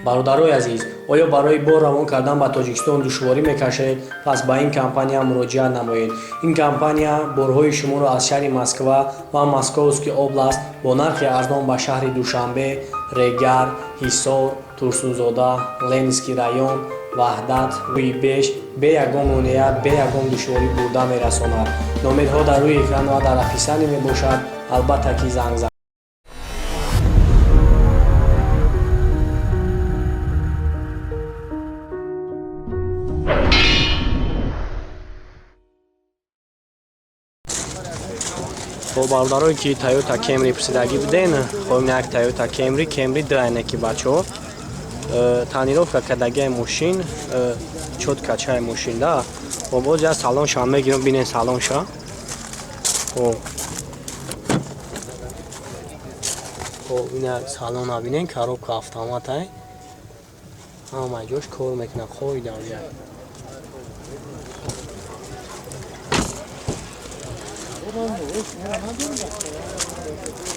Бародарои азиз, оё барои бор равон кардан ба Тоҷикистон душворӣ мекашед? Пас ба ин компания муроҷиат намоед. Ин компания борҳои шуморо аз шаҳри Москва ва Московский област бо нархи арзон ба шаҳри Душанбе, Регар, Ҳисор, Турсунзода, Ленинский район, Ваҳдат, Рӯйбеш бе ягон монеа, бе ягон душворӣ бурда мерасонад. Номерҳо дар рӯи экран ва дар описание мебошад. Албатта ки занг зад. Хоб, бародарое ки Toyota Camry пурсидагӣ буден, хоҳем як Toyota Camry, Camry дуайне ки бачаҳо тонировка кардагиай мошин, чётко чай мошин да. Хоб, боз як салонша мегирем, бинен салонша. Хоб, хоб, ина салона бинен, коробка автоматай, ҳама ҷош кор мекунад, қоидавия.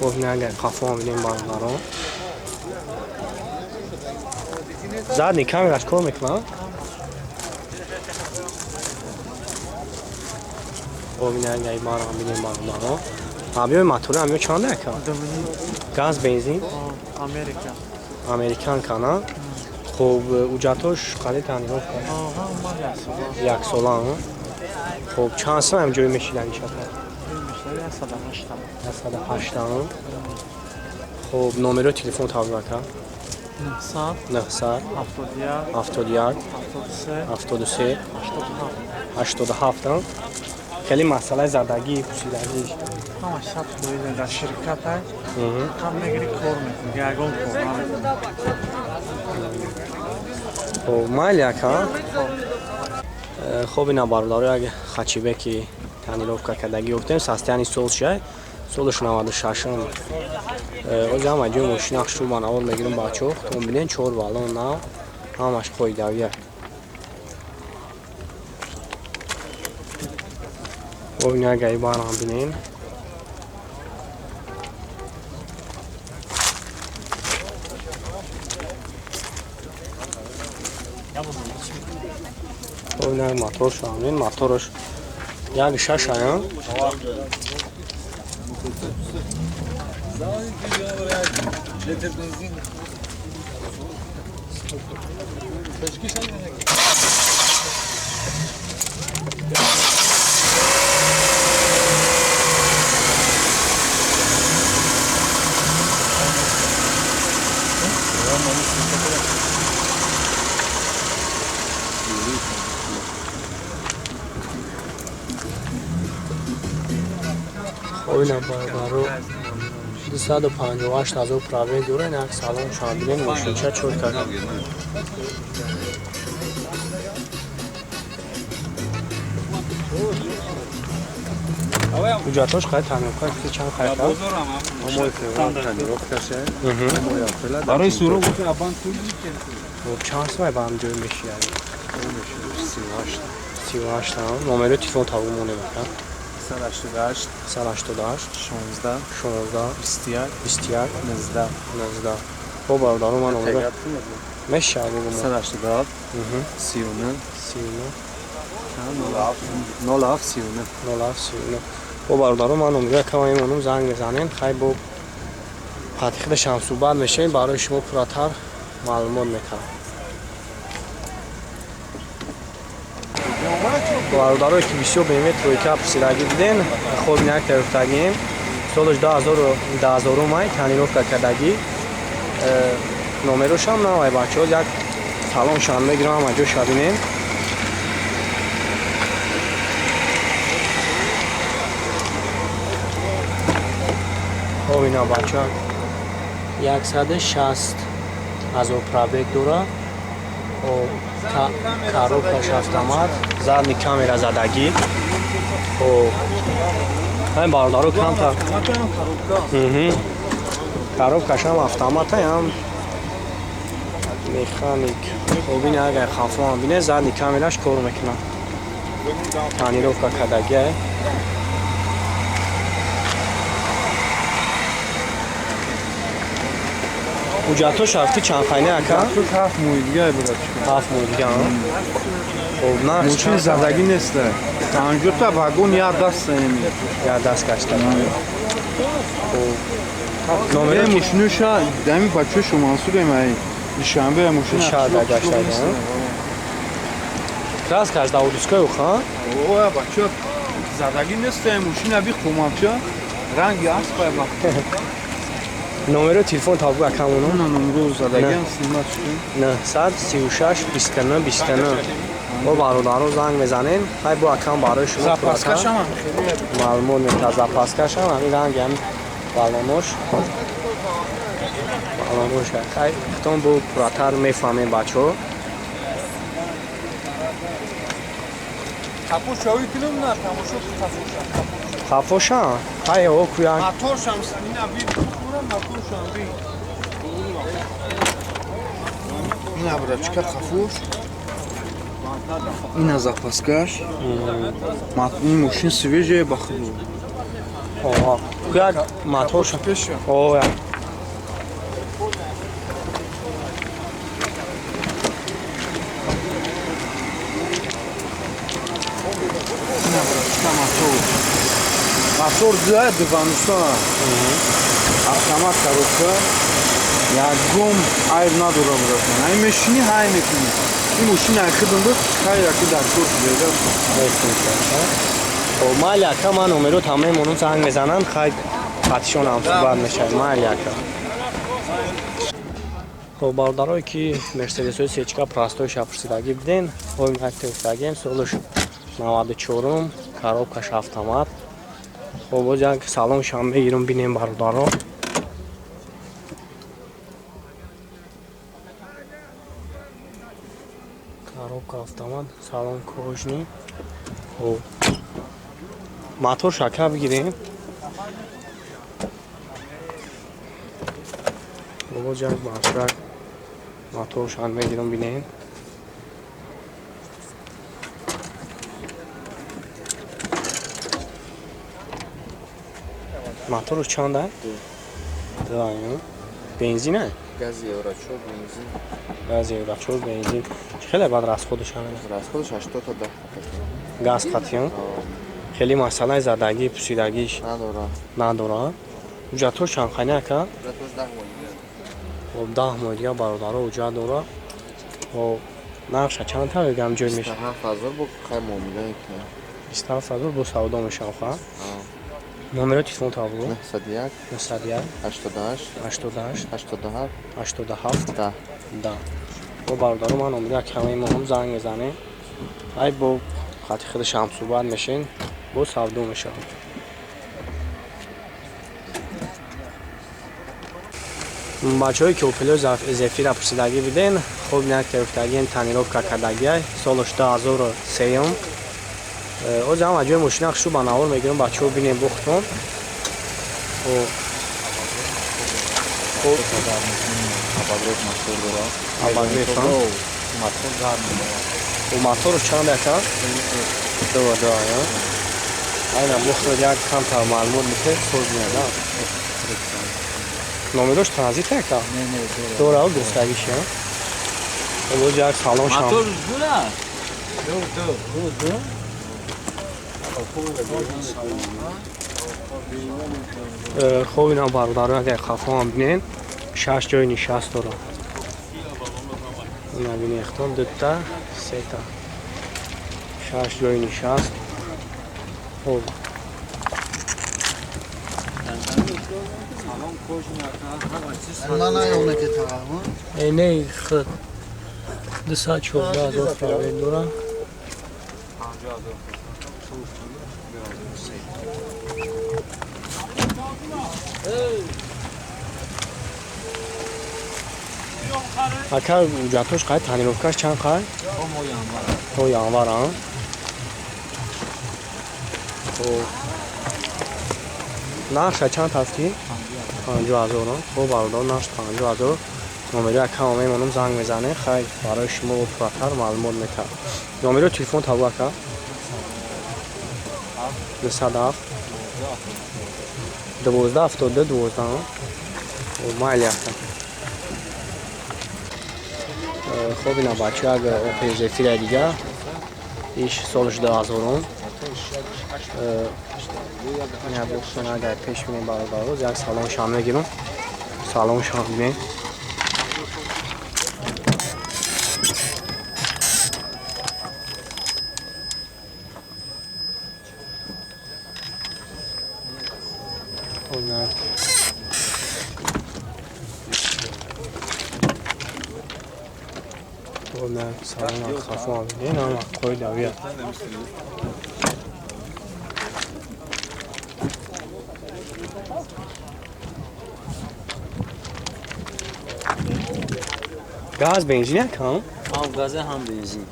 Хоб, ина агар қафо бинем, бародарон, задний камераш кор мекунад. Хоб, ина агар барам бинем, бародарон, объёми мотори ҳамё чанд ака? Газ, бензин? Америка. Американка на. Хоб, уҷатош қали тонировка яксола. Хоб, чанд сом ҳам ҷой мешиданишата? 108. Хоб, номерои телефон тавзур ака? 900 971 73 73 87. Хеле масъалаи задагӣ, пӯсидагиш? Ҳамаш 100% дар ширкатай. Ҳам мегири, кор мекунӣ, ягон кор намекунӣ. Хоб, майли ака. Хоб, ина бародаро, як хэтчбеки тонировка кардагӣ ёфтем. Состояние сол шай, солаш 96-м. Ози ҳама ҷои мошина хушрӯ ба навор мегирем, бачаҳо, худтон бинен, чор баллон нав, ҳамаш қоидавия. Хоб, ина гаи барам бинен. Хоб, ина моторш бинен, мотораш як шаш ая. Хоб, ина бародаро, 258 ҳазор пробег дора. Ин як салон шабинен, мошинча чётко. Ҳуҷҷатош қай тонировка чанд хайта? Барои суру гуфти абан. Хоб, чанд сомай ба ҳам ҷой мешияд? 38. Номерои телефон таву монем ака? 188 188 16 16 21 21 19. 19. Хоб, бародаро, ман номеро мешавад бугум. 187 39 39 07 39. 07 39. Хоб, бародаро, ман номеро кама мемонам, занг мезанем. Хай, бо қати худашам суҳбат мешавем, барои шумо пурратар маълумот метаҳам. Бародарое ки бисёр BMW тройка пурсидагӣ буден, хоб, як таёфтагием, солаш 2010 май, тонировка кардагӣ. Номерошам навай, бачаҳо, як салоншам мегирам, ҳама ҷоша бинем. Хоб, ина бача, 160 000 пробег дора. Коробкаш автомат, задний камера задагӣ. Хоб, ҳамин бародаро, камтар коробкашам автомата, ям механик. Хоб, ина агар хафоам бине, задний камераш кор мекунад, тонировка кардагиай. Ҳуҷҷатҳош ҳафти чанд хайна ака? Ҳуҷҷатҳош 7 моҳи дига бирачка. 7 моҳи дига, а? Хоб, нарх Мошин задагӣ нест. 50 та вагон як даст эми. Як даст гашта. Хоб. Номери мошиноша дами бачаҳо Мансур эми. Душанбе мошин шада гашта. Краскаш Даудиской уха? О, бача задагӣ нест, мошина би хумамча. Ранги аспай ба. Номери телефон табу акамоно? На номеру задагиам снимать шуд. 936 29 29. Бо бародаро занг мезанем. Хай бо акам барои шумо запаскашам маълумот мета. Запаскашам ҳамин ранги ҳам балонош. Балонош. Хай хитон бо пурратар мефаҳмем бачаҳо. Қапошавӣ кунам на тамошо қафоша. Қафоша? Хай о куян. Моторшам ина би курам моторшам би. Ина брачка қафош. Ина запаскаш. Ин мошин свежая ба худ. О, куяк моторша. О, я. Мотор 2 2.9 автомат коробка ягон айб надора братан. Ай мешини ҳай мекунӣ. Ин мошин ай хидм буд, хай яки дар кор шуда. Хоб, майли ака, ман номеро тамоми монум занг мезанам, хай қатишон ҳам суҳбат мешавем. Майли ака. Хоб, бародарое ки Мерседесҳои сечка простой шапурсидагӣ биден, ҳои мактаб солш 94-ум, коробкаш автомат. Хоб, боз як салон шам мегирам бинем бародаро. Коробка автомат, салон кожный. Хоб, мотор шака бигирем. Боз як баршак мотор шам мегирам бинем. Мотору чанд ай? Ду. Бензин ай? Газ евро 4 бензин. Газ евро 4 бензин. Хеле бад расходаш ҳам. Расходаш 80 та 10. Газ қатиён. Хеле масъалаи задагӣ, пусидагиш надора. Надора. Ҳуҷҷатҳош чанд қайна ака? Ҳуҷҷатҳош 10 моҳ дига. Хоб, 10 моҳ дига бародаро ҳуҷҷат дора. Хоб, нархша чанд та мегам ҷой мешавад? 27000 бо хай муомила мекунем. 27000 бо савдо мешавад, ха? Номери телефон табу? 901 901 88 88 87 87 10 10. Бо бародаро ман номери акамаи моҳам занг мезанем. Ай бо хати худаш ҳам суҳбат мешин, бо савдо мешавад. Бачаҳое ки Опелои Зефира пурсидагӣ биден, хоб як гирифтагием тонировка кардагиай, солаш 2003-м. Оз ҳам аҷои мошина хушу ба навор мегирам, бачаҳо бинем бухтон. Мотору чанд ака? Ду ду ая. Айна бухтод як камтар маълумот мете, соз меяд. Номерош транзит ака? Дора гирифтагиш, я. Боз як салон шам. Мотор дура? Ду ду ду ду. Хоб, ина бародаро агар хафо ҳам бинен, 6 ҷои нишаст дорад. Ина бинехтон дута, сета. 6 ҷои нишаст. Хоб. Не, худ 214 000 пробег дорад. Ака, ҳуҷҷатҳош қай, тонировкаш чанд қай? То январ, а? Хоб. Нархша чанд ҳафти? 50000. Хоб, бародар, нарх 50000. Номери акама мемонам, занг мезанем, хай барои шумо пурратар маълумот метаҳад. Номери телефон табу ака? 907 12 72 12. Майли ака. Хоб, ина бача як Opel Zafira дига. Иш солш 2000. Ина боксон агар пеш бинем бародаро, як салон шам мегирам. Салон шам бинем. Салон хафо бинем, ама қоида бия. Газ бензин кам? Ҳам газа ҳам бензин.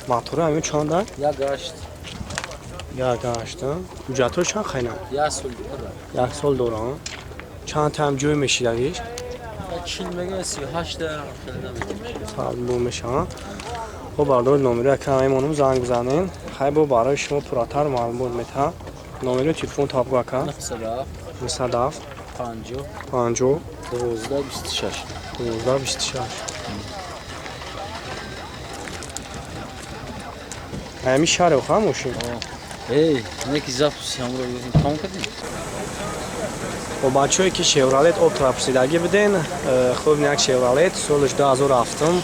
Мотора ҳамин чанд? Як гашт. Як гашт. Ҳуҷҷатҳо чанд хайнам? Як сол дора. Як сол дора. Чанд там ҷой мешидагиш? 40 мега 38 та хеле намедонам. Сал бу мешава. Хоб бардор номеро якам мемонам занг бизанем. Хай бо барои шумо пурратар маълумот метаҳам. Номеро телефон табгу ака. 907 907 50 50 12 26. 12 26. Ҳамин шаҳре охам мошин? Эй, неки запуси ҳамро тамом кардем. Бо бачаҳое ки Chevrolet Optra пурсидагӣ буден, хуб як Chevrolet солш 2007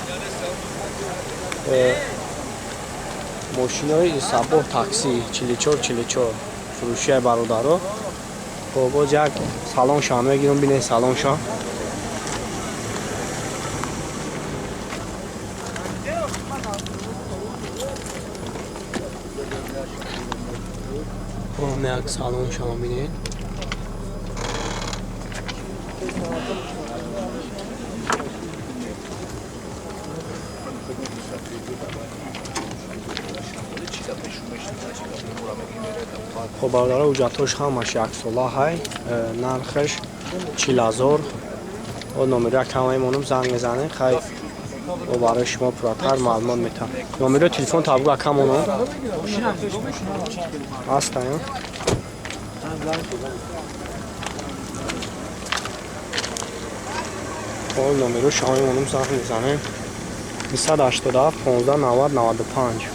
мошинои Сабоҳ такси 44 44 фурӯшияи бародаро. Хоб боз як салоншам мегирам, бинед салоншам. Хоб як салоншам бинед. Хоб бародаро ҳуҷҷатҳош ҳамаш яксола ҳай, нархаш 40,000. О номеро якам мемонам занг мезанем, хай о барои шумо пурратар маълумот метаҳам. Номеро телефон табгу акам монам. Ҳастаем. Хоб номеро шумо мемонам занг мезанем. 287 15 90 95.